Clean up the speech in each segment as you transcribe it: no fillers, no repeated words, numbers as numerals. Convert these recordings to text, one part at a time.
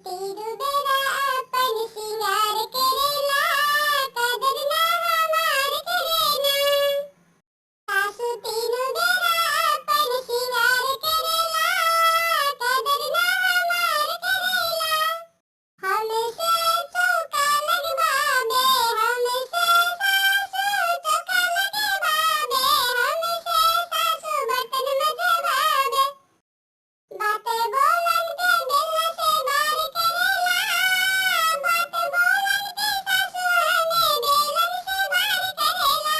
तीरू बेरा अपन सिंगार करेला, कदर ना हमार करेना। सासू तीनू बेरा अपन सिंगार करेला, कदर ना हमार करेला। हमसे चौका लगवावे, हमसे सासू चौका लगवावे, हमसे सासू बर्तन मजवावे। बातें बोलन के बेला से बार करेला, बात बोलन के सासू हमें बेलन से बार करेला।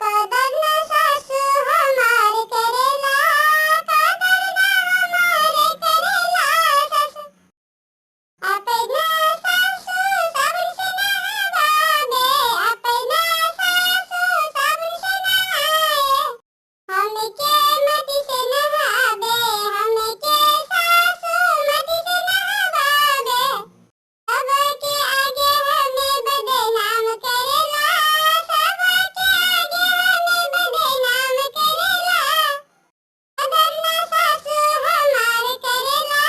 कदर ना सासू हमार करेला, कदर ना हमार करेला सासू। अपना सासू साबुन से नहावे, अपना सासू साबुन से नहाए। हमके माटी से नहावे, हमके सासू माटी से नहावे। सबके आगे हमें बदनाम करेला, सबके आगे हमें बदनाम करेला। कदर ना सासू हमार करेला,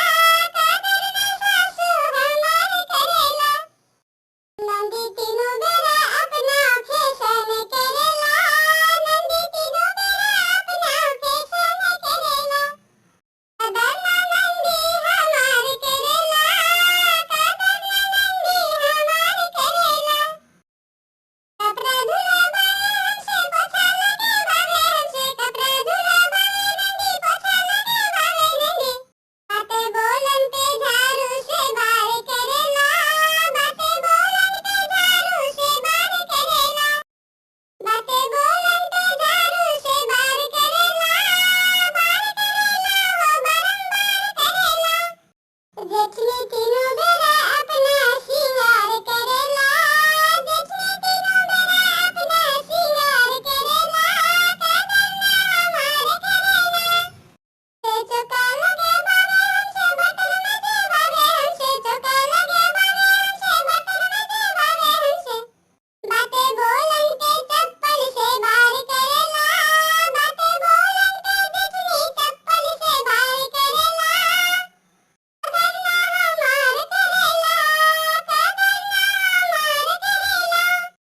कदर ना सासू हमार करेला। नंदी तीनों बेरा अपना फैशन करेला, नंदी तीनों बेरा अपना फैशन करेला। कदर ना नंदी हमार करेला, कदर ना नंदी हमार करेला। कपड़ा धुलावे हमसे पोछा लगावे, हमसे कपड़ा धुलावे नंदी पोछा लगावे नंदी। बातें बोलन पे झाड़ू से बार करेला, बातें बोलन पे झाड़ू से बार करेला। बातें बोलन पे झाड़ू से बार करेला, बार करेला हो बारंबार करेला। जेठनी तीनों